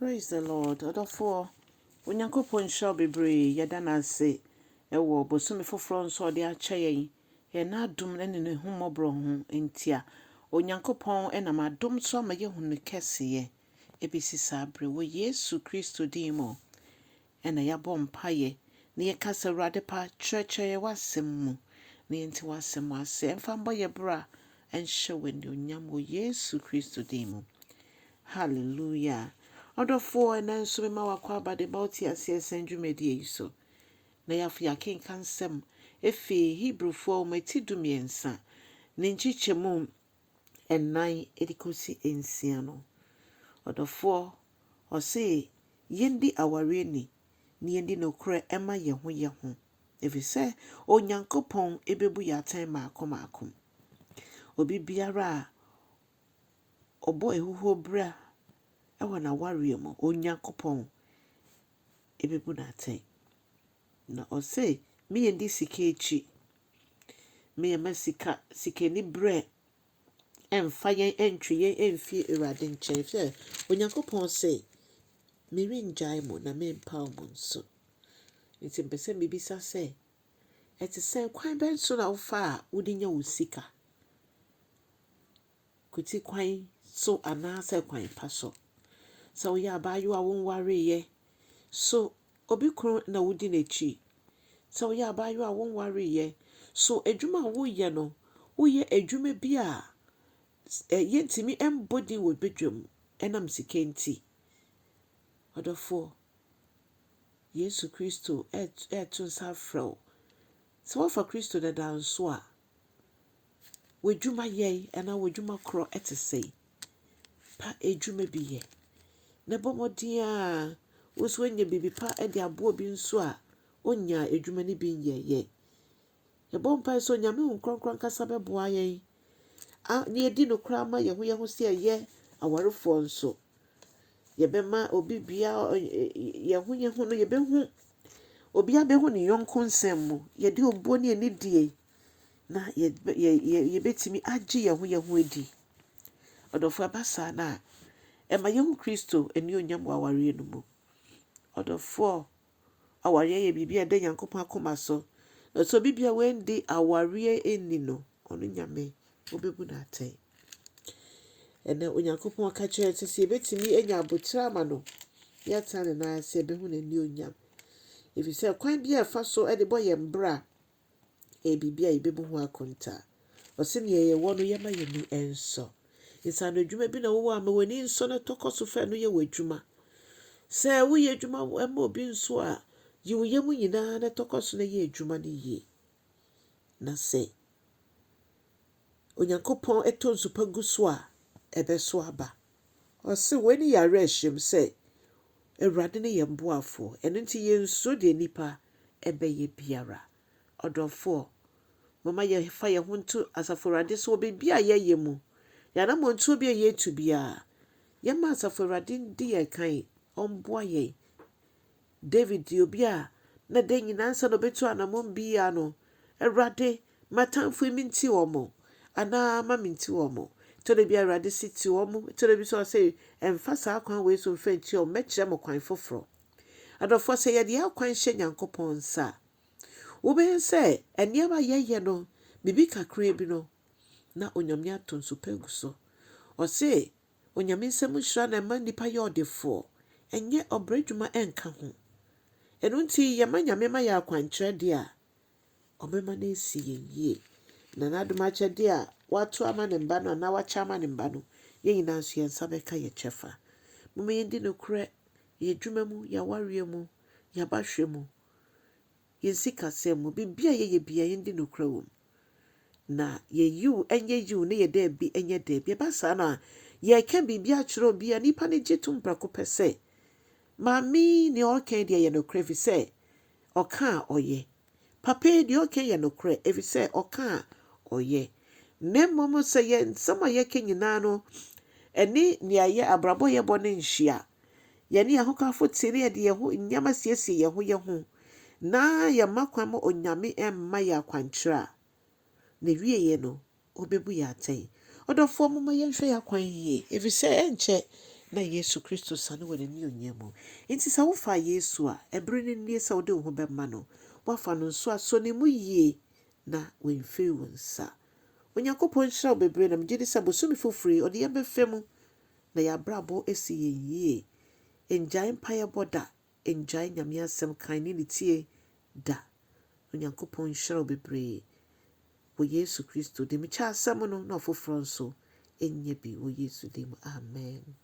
Praise the Lord ɔdɔfoɔ Onyankopɔn nhyira wo bebree yɛda no ase ɛwɔ bosome foforɔ nso a ɔde akyɛ yɛn yɛn n'adom ne ne hummɔborɔ ho ntia Onyankopɔn nam adom so ama yɛhu no kɛseyɛ ɛbɛsi saa berɛ wɔ Yesu Kristo din mu ɛna yɛabɔ mpaeɛ na yɛka sɛ Awurade pa kyerɛkyerɛ yɛ w'asɛm mu na yɛnte w'asɛm ase ɛmfa mbɔ yɛ bra ɛnhyɛ wɔ anuonyam wɔ Yesu Kristo din mu. Hallelujah. Ɔdɔfoɔ ɛnɛ nso mema wakɔ aba de ba wote aseɛ sɛn dwumadie yi so. Na yɛafo yɛakenka nsɛm efi Hebrewfoɔ wɔn ti 13 ne nkyekyɛmu 4 de kɔsi 6 no. Ɔdɔfoɔ ɔse yɛndi awareɛ ni na yɛndi nokorɛ ɛma yɛn ho yɛn ho. Ɛfiri sɛ Onyankopɔn ɛbɛbu yɛn atɛn maako maako. Obi biara a ɔbɔ ehuhuo bra ɛwɔ n'awareɛ mu, Onyankopɔn ɛbɛbu n'atɛn. Na ɔse me yɛndi sika akyi. Me yɛma sika sikani brɛ ɛmfa yɛn ɛntwe yɛn ɛmfie Awurade nkyɛn. Sɛ Onyankopɔn se merengyae mo na mempaw mo nso. Nti mpɛ sɛ mebisa sɛ ɛte sɛ kwan bɛn so na wofa a wode nya wo sika? Kuti kwan so anaasɛ kwan pa so? Sɛ woyɛ abaayewa a wonwareeɛ, so obi kunu na wodi n'akyi? Sɛ woyɛ abaayewa a wonwareeɛ, so adwuma a woyɛ no, woyɛ adwuma bi a yɛntumi mbɔ din wɔ badwam ɛnam sika nti? Ɔdɔfoɔ, Yesu Kristo ɛɛto nsa afrɛ wo. Sɛ woafa Kristo dada nso a, w'adwuma yɛ anaa w'adwuma korɔ ɛte sɛn? Pa adwuma bi yɛ. Na bɔ mmɔden a wo nso woanya biribi pa de aboa obi nso a ɔnya adwuma no bi nyɛeɛ. Yɛbɔ mpae sɛ Onyame Honhom Kronkron ankasa bɛboa yɛn a na yɛdi nokorɛ ama yɛn ho yɛn ho sɛ yɛyɛ awarefoɔ nso. Yɛbɛma obi biara yɛn ho yɛn ho no yɛbɛhu obiara bɛhu ne yɔnko nsɛm mu. Yɛde obuo ne anidie na yɛbɛtumi agye yɛn ho yɛn ho adi. Ɔdɔfoɔ ɛba saa no a, ɛma yɛhu Kristo anuonyam wɔ awareɛ no mu. Ɔdɔfoɔ, awareɛ yɛ biribi a ɛda Nyankopɔn akoma so. Na sɛ obi bia wandi awareɛ nni no, ɔno Nyame ɔbɛbu no atɛn. Ɛnɛ Onyankopɔn ka kyerɛ sɛ sɛ yɛbɛtumi anya abotire ama no, yɛatena ne nan ase yɛbɛhu n'anuonyam. Ɛfiri sɛ kwan bi a ɛfa so de bɔ yɛn bra ɛyɛ biribi a yɛbɛbu ho akontaa. Ɔse nea yɛwɔ no yɛma yɛn ani nsɔ. Nsaano adwuma bi na wowɔ a ma w'ani nsɔ na tɔ kɔ so fa no yɛ w'adwuma. Sɛ woyɛ adwuma ma obi nso a, yi wo yam nyinaa na tɔ kɔ so na yɛ adwuma no yie. Na sɛ Onyankopɔn ɛtɔ nsu pa gu so a, ɛbɛso aba. Ɔse wei ne yɛ awerɛhyɛm sɛ Awurade ne yɛn boafoɔ. Ɛno nti yɛnsuro deɛ nnipa ɛbɛyɛ biara. Ɔdɔfoɔ, momma yɛfa yɛn ho nto Asafo Awurade so wɔ biribi a yɛyɛ mu. Yɛn anammɔntuo bi a yɛretu biara, yɛmma Asafo Awurade ndi yɛn kan, ɔmboa yɛn. David yɛ obi a na da nyinaa ansa na ɔbɛtu anammɔn biara no, Awurade, m'atamfo yi menti wɔn anaa ma menti wɔn. Ɛtɔ da bi a Awurade se ti wɔn, ɛtɔ da bi nso ɔse ɛmfa saa kwan wei so mfa nti wɔn, mɛkyerɛ mo kwan foforɔ. Adɔfoɔ, sɛ yɛde yɛn akwan hyɛ Nyankopɔn nsa a, wobɛhu sɛ nneɛma a yɛyɛ no, biribi kakra bi no, na Onyame ato nsu pa agu so. Ɔse Onyame nsɛm nhyira na ɛma nnipa yɛ ɔdefoɔ, ɛnyɛ ɔbrɛ adwuma ɛnka ho. Ɛno nti yɛma Nyame ma yɛ akwankyerɛ deɛ a, ɔbɛma no asi yɛn yie. Na n'adom akyɛdeɛ a wato ama ne mba no anaa wakyɛ ama ne mba no, yɛn nyinaa nso yɛn nsa bɛka yɛn kyɛfa. Momma yɛndi nokorɛ yɛn adwuma mu, yɛn awareɛ mu, yɛn abahwɛ mu, yɛn sikasɛm mu, biribi a yɛyɛ biara yɛndi nokorɛ wɔ mu. Na yɛyiw ɛnyɛ yiw ne yɛ daabi ɛnyɛ daabi. Ɛba saa no a, yɛreka biribi akyerɛ obi a nipa no gye tom prɛko pɛ sɛ maame yi nea ɔreka yi deɛ yɛ nokorɛ ɛfiri sɛ ɔka a ɔyɛ. Papa yi deɛ ɔreka yɛ nokorɛ ɛfiri sɛ ɔka a ɔyɛ. Na mmom sɛ yɛn nsɛm a yɛka nyinaa no ɛne nea yɛ abrabɔ yɛbɔ no nhyia. Yɛne yɛn ahokafo te na yɛde yɛn ho nneɛma siesie yɛn ho yɛn ho na yɛma kwan ma Onyame mma yɛn akwankyerɛ a, na wieɛ no ɔbɛbu yɛn atɛn. Ɔdɔfoɔ momma yɛnhwɛ yɛn akwan yie ɛfiri sɛ ɛnkyɛ na Yesu Kristo sane wɔ n'anuonyam mu. Enti sɛ wofaa Yesu a, ɛbere no nie sɛ wode wo ho bɛma no. Woafa no nso a, sɔ ne mu yie na wamfiri wo nsa. Onyankopɔn nhyira wo bebree na megye di sɛ bosome foforɔ yi ɔde yɛn bɛfa mu na yɛn abrabɔ asi yɛn yie. Ngyae mpaeɛbɔ da, ngyae Nyame asɛm kan ne ne tie da. Onyankopɔn nhyira wo bebree wɔ Yesu Kristo din mu. Kyɛ asɛm no na ɔfoforɔ nso nyɛ bi wɔ Yesu din mu. Amen.